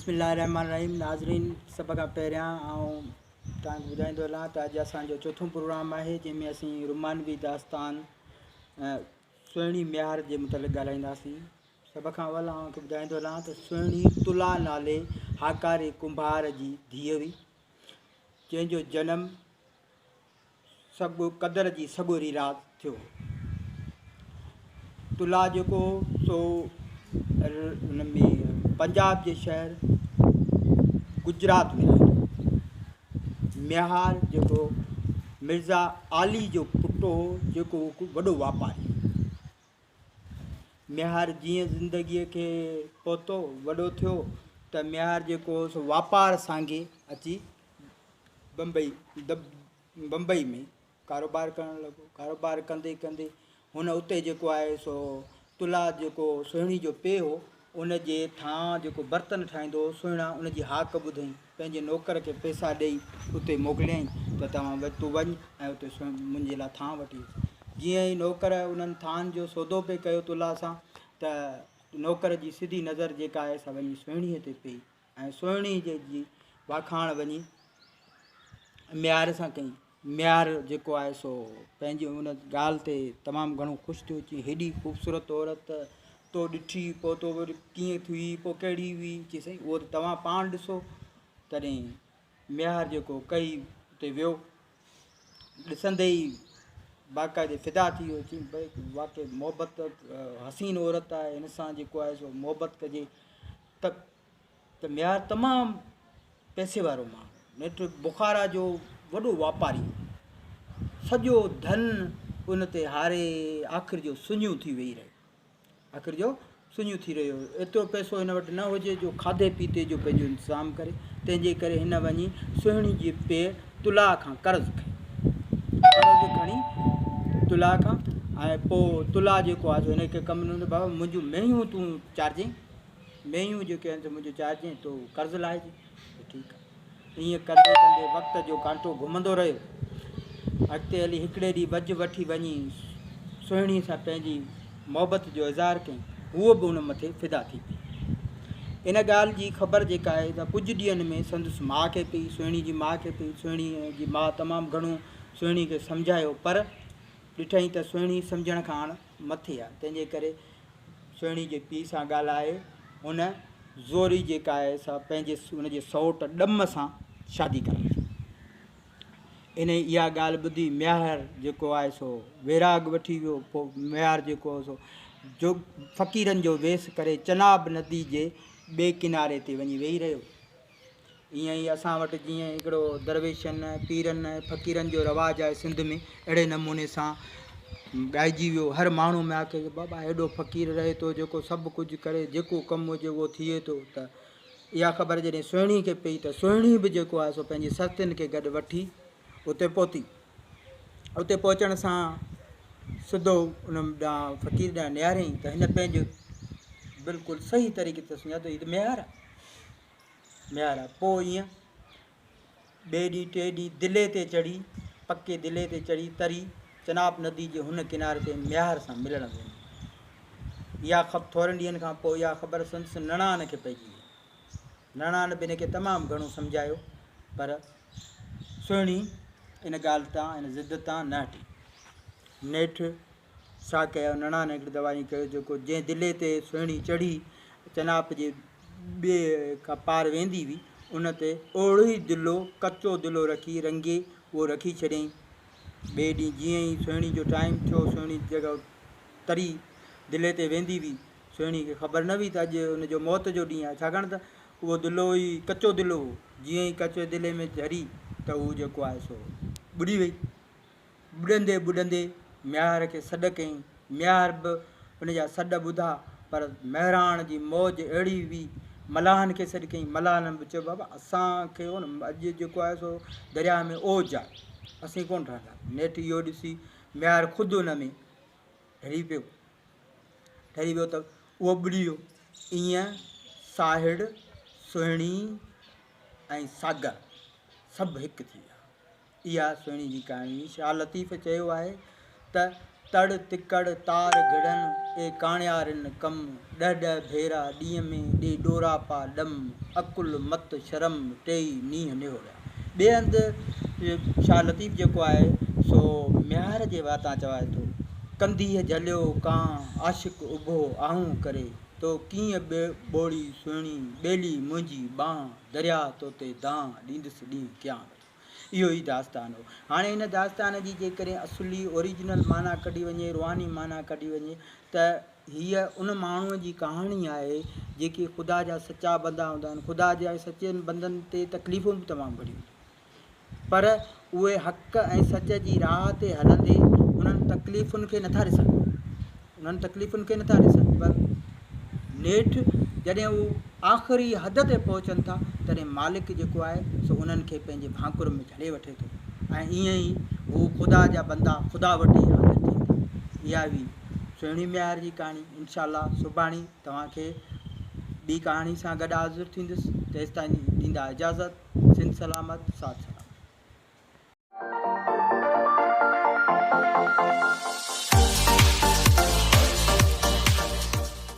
بسم الله الرحمٰن الرحيم ناظرين سڀ کان پهريان آئون توهان کي ٻڌائيندو هلان ته اڄ اسان جو چوٿون پروگرام آهي جنهن ۾ اسين رومانوي داستان سهڻي ميهار جي متعلق ڳالهائينداسين سڀ کان اول آئون کي ٻڌائيندو هلان ته سهڻي تلا نالي هاڪاري ڪنڀار جي ڌيء هئي جنهن جو جنم سڳو قدر جي سڳوري رات ٿيو هو. تلا جيڪو هو سو ان ۾ پنجاب جي شهر گجرات ۾ رهندو هو. ميهار جيڪو مرزا عالي جو پٽ هو جيڪو هڪ وڏو واپاري هو. ميهار جيئن زندگيء کي پهتو، وڏو ٿيو ته ميهار جيڪو هو سو واپار سانگي اچي بمبئي بمبئي ۾ ڪاروبار ڪرڻ لڳو. ڪاروبار ڪندي ڪندي هن اتي جيڪو آهي سو تلا جيڪو سهڻي جو پيء هو ان جي ٿانء جيڪو برتن ٺاهيندو هو سهڻا ان جي هاڪ ٻڌئين پنهنجي نوڪر کي پئسا ڏئي اتي موڪليائين ته توهان تون وڃ ۽ اتي منهنجي لاء ٿانء وٺي اچ. جيئن ئي نوڪر انهن ٿانئن جو سودو پئي ڪيو تلا سان ته نوڪر جي سڌي نظر جيڪا آهي سا وڃي سهڻيء تي پئي. ۽ سهڻي جي جي واکاڻ وڃي ميهار سان ڪئي. ميهار جيڪو آهي سو پنهنجي ان ڳالهه تي تمام گهڻو خوش ٿيو چي هيڏي خوبصورت عورت تو ڏٺي پوء تو وري ڪيئن ٿي پوء ڪهڙي هئي چي سائين اهو ته توهان پاڻ ڏسو تڏهن ميهار جيڪو ڪئي اتي ويو ڏسندي ئي باقاعدي فدا ٿي ويو چي ڀئي واقعي محبت حسين عورت آهي هن سان جيڪو آهي سو محبت ڪجي ته ته ميار تمام پئسي وارو ماڻهو هو. نيٺ بخارا جو وڏو واپاري هو. سڄو ڌن ان تي هاري آخر جو سڃو ٿي ويهي رهيو. آخر جو سڃو ٿي رهيو. ايترو پئسو هن وٽ نه هجي جو کاڌي پيتي جو پنهنجو انتظام ڪري. تنهن جي ڪري هن وڃي سهڻي جي پيء تلاء کان قرض کنيو. قرض کڻي تلاء کان ۽ پوء تلاء جيڪو آهي سو هن کي ڪم ڏنو ته بابا منهنجون مينهون تون چارجين. مينهون جيڪي آهن سي منهنجو چارجين تو قرض لاهجي ته ٺيڪ آهي. ائين ڪندي ڪندي وقت جو ڪانٽو گهمندو رهيو. اڳتي هلي هڪڙي ڏينهن وجهه وٺي وڃي سهڻي سان پنهنجي محبت جو اظهار ڪيائين. هوء به ان مٿي فدا ٿي پئي. ان ڳالهه جي خبر جيڪا آهي سا ڪجهه ڏينهن ۾ سندس ماء کي پئي، سهڻي جي ماء کي پئي. سهڻي جي ماء تمام گهڻو سهڻي کي سمجهايو پر ڏٺائين ته سهڻي سمجهڻ کان اڻ مٿي آهي، تنهن جي ڪري سهڻي جي پيء سان ڳالهائي هن زوري جيڪا آهي سا پنهنجي ان جي سئوٽ ڏم سان شادي ڪرائي. انهي اها ڳالهه ٻڌي ميهار جيڪو آهي سو ويراڳ وٺي ويو. پوء ميهار جيڪو هو سو جو فقيرن جو ويس ڪري چناب ندي جي ٻئي ڪناري تي وڃي ويهي رهيو. ائين ئي اسان وٽ جيئن هڪڙو درويشن، پيرن ۽ فقيرن جو رواج آهي سنڌ ۾ اهڙي نموني سان ڳائجي ويو. هر ماڻهو ۾ آکي ته بابا هيڏو فقير رهي ٿو جيڪو سڀ ڪجهه ڪري جيڪو ڪم هجي اهو ٿئي ٿو ته اها خبر جڏهن سهڻي کي پئي ته سهڻي به جيڪو آهي سو پنهنجي سرتين کي گڏ وٺي اتي پهتي. اتي پهچڻ سان سڌو ان ڏانهن فقير ڏانهن نهاريائين ته هن پنهنجو بلڪل صحيح طريقي سان سڃاتو هي ته ميهار آهي. ميارا. پوء ائين ٻئي ڏينهن ٽئين ڏينهن دلي تي چڙهي، پڪي دلي تي چڙهي تري چناب ندي جي هن ڪناري تي ميهار سان ملڻ ويندي. اها خب ٿورن ڏينهن کان پوء اها خبر سندس نڻان کي پئجي وئي. نڻان به هن کي تمام گهڻو سمجهايو پر سهڻي ان ڳالهه تان ان ضد تان نه هٽي. نيٺ ڇا ڪيو نڻان هڪڙي دفعا ائين ڪيو جيڪو جنهن دلي تي سهڻي چڙهي چناب جي ٻئي کان پار ويندي هئي، ان تي اهڙو ئي دلو، ڪچو دلو رکي رنگي اهو رکي ڇڏيائين. ٻئي ڏينهن جيئن ئي سهڻي جو ٽائيم ٿيو، سهڻي جيڪا تري دلي تي ويندي هئي، سهڻي کي خبر نه هئي ته اڄ ان جو موت جو ڏينهن آهي، ڇاڪاڻ ته اهو دلو ئي ڪچو دلو هو. جيئن ئي ڪچي دلي ۾ جهري ته هو جيڪو آهي سو ٻڏي وئي. ٻڏندي ٻڏندي ميهار کي سڏ ڪيائين. ميهار به ان جا سڏ ٻڌا، پر مهراڻ جي موج اهڙي هئي، ملاحن کي سڏ ڪيائين. ملاحن به چيو، بابا اسان کي ڪونه، اڄ جيڪو آهي سو درياهه ۾ اوج آهي، اسين ڪونه ٺهنداسين. نيٺ اهو ڏسي ميهار خود ان ۾ ڍري پيو. ڍري ويو ته اهو ٻڏي ويو. ايئن ساهڙ، سهڻي ۽ ساگر سڀ هڪ ٿي ويا. اها سهڻي جي ڪهاڻي هئي. شاهه لطيف چيو آهي ته تڙ تڪڙ تار گهڙن، اي ڪاڻيارين ڪم، ڏھ ڏھ ڀيرا ڏينهن ۾، ڏي ڏوراپا ڏم، عقل مت شرم، ٽيئي نينهن نهوڙيا. ٻئي هنڌ شاهه لطيف جيڪو آهي سو ميهار جي واتان چوائي ٿو، ڪنڌيء جهليو ڪانء، عاشق اڀو آهون ڪري، تو ڪيئن ٻوڙي سهڻي، ٻيلي منهنجي ٻانهن، درياء توتي دانهن، ڏيندس ڏينهن قيامت جو. اهو ئي داستان هو. هاڻي هن داستان جي جيڪڏهن اصلي اوريجنل معنيٰ ڪڍي وڃي، روحاني معنيٰ ڪڍي وڃي ته هيء ان ماڻهوء جي ڪهاڻي آهي، جيڪي خدا جا سچا بندا هوندا آهن. خدا جي سچن بندن تي تڪليفون به تمام گهڻيون هونديون آهن، پر اهي حق ۽ سچ جي راهه تي هلندي انهن تڪليفن کي نٿا ڏسن. انهن تڪليفن کي نٿا ڏسن پر نيٺ جڏهن هو آخري حد تي پهچن ٿا تڏهن مالڪ جيڪو آهي سو انهن کي پنهنجي ڀانڪر ۾ جهلي وٺي ٿو ۽ ائين ئي هو خدا جا بندا خدا وٽ ئي حاضر ٿين ٿا. اها هئي سهڻي ميهار جي ڪهاڻي. انشاء الله سڀاڻي توهان کي ٻي ڪهاڻي سان گڏ حاضر ٿيندس. تيستائين ڏيندا اجازت. سنڌ سلامت ساٿ سلامت.